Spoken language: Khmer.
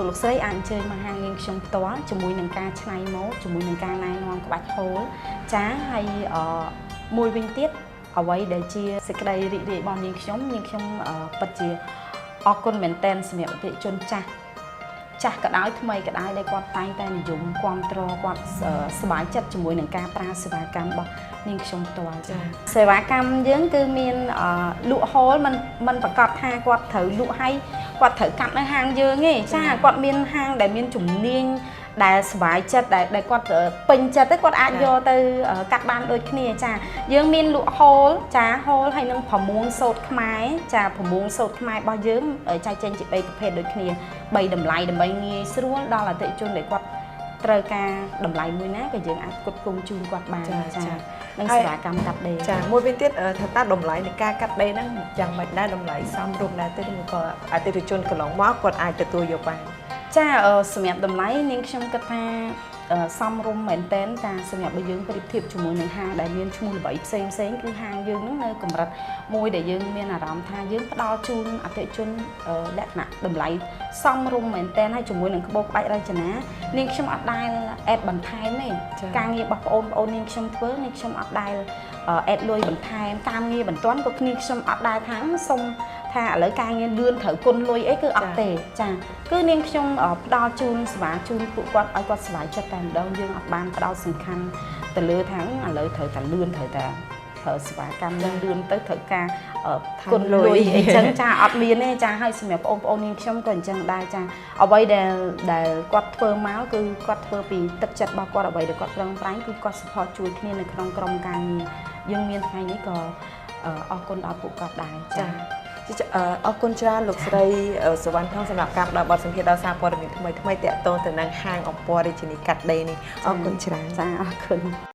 លោកស្រីអាចអញ្ជើញមកហាងនាងខ្ញុំផ្ទាល់ជាមួយនឹងការច្នៃម៉ូដជាមួយនឹងការណែនាំក្បាច់ហូលចាហើយមួយវិញទៀតអ្វីដែលជាសេចក្តីរីករាយរបស់នាងខ្ញុំនាងខ្ញុំពិតជាអរគុណមែនទែនសម្រាប់អតិថិជនចាស់ចាស់ក៏ដោយថ្មីក៏ដោយដែលគាត់តែងតែនិយមគ្រប់គ្រងគាត់សប្បាយចិត្តជាមួយនឹងការប្រើសេវាកម្មរបស់នាងខ្ញុំផ្ទាល់ចាសេវាកម្មយើងគឺមានលក់ហូលមិនមិនប្រកាសថាគាត់ត្រូវលក់ឲ្យគាត់ត្រូវកាត់នៅហាងយើងទេចាគាត់មានហាងដែលមានជំនាញដែលសប្បាយចិត្តដែលដែលគាត់ពេញចិត្តទៅគាត់អាចយកទៅកាត់បានដូចគ្នាចាយើងមានលក់ហូលចាហូលហើយនឹងប្រមួងសូត្រខ្មែរចាប្រមួងសូត្រខ្មែររបស់យើងចែកចេញជា3ប្រភេទដូចគ្នា3តម្លៃដើម្បីងាយស្រួលដល់អតិថិជនដែលគាត់ត្រូវការតម្លៃមួយណាក៏យើងអាចផ្គត់ផ្គង់ជូនគាត់បានចានិងសេវាកម្មកាត់ដេរ ចាមួយវិញទៀតថាតើតម្លៃនៃការកាត់ដេរហ្នឹងយ៉ាងម៉េចដែរតម្លៃសមរម្យដែរទេឬក៏អតិថិជនកន្លងមកគាត់អាចទទួលយកបាន ចាសម្រាប់តម្លៃនាងខ្ញុំគិតថាសមរម្យមែនទែនចាសម្រាប់បើយើងប្រៀបធៀបជាមួយនឹងហាងដែលមានឈ្មោះល្បីផ្សេងផ្សេងគឺហាងយើងនឹងនៅកម្រិតមួយដែលយើងមានអារម្មណ៍ថាយើងផ្ដល់ជូនអតិថិជនលក្ខណៈតម្លៃសមរម្យមែនទែនហើយជាមួយនឹងក្បូរក្បាច់រចនានាងខ្ញុំអត់ដែល add បន្ថែមទេការងាររបស់បងប្អូននាងខ្ញុំធ្វើនាងខ្ញុំអត់ដែល add លុយបន្ថែមការងារបន្ទាន់ក៏គ្នាខ្ញុំអត់ដែលថាសុំថាឥឡូវការងារលឿនត្រូវគុណលុយអីគឺអត់ទេចាគឺនាងខ្ញុំផ្ដល់ជូនសេវាជូនពួកគាត់ឲ្យគាត់សប្បាយចិត្តតែម្ដងយើងអត់បានផ្ដោតសំខាន់ទៅលើថាឥឡូវត្រូវតែលឿនត្រូវតែត្រូវសេវាកម្មនឹងលឿនទៅត្រូវការគុណលុយអីចឹងចាអត់មានទេចាហើយសម្រាប់បងប្អូននាងខ្ញុំក៏អញ្ចឹងដែរចាអ្វីដែលដែលគាត់ធ្វើមកគឺគាត់ធ្វើពីទឹកចិត្តរបស់គាត់អ្វីដែលគាត់ប្រឹងប្រែងគឺគាត់ support ជួយគ្នានៅក្នុងក្រុមការងារយើងមានថ្ងៃនេះក៏អរគុណដល់ពួកគាត់ដែរចា អរគុណច្រើនលោកស្រីសវណ្ណថងសម្រាប់ការផ្ដល់បទសម្ភាសន៍ដល់សារព័ត៌មានថ្មីថ្មីទាក់ទងទៅនឹងហាងអង្គររាជធានីកាត់ដេរនេះអរគុណច្រើន ចាអរគុណ។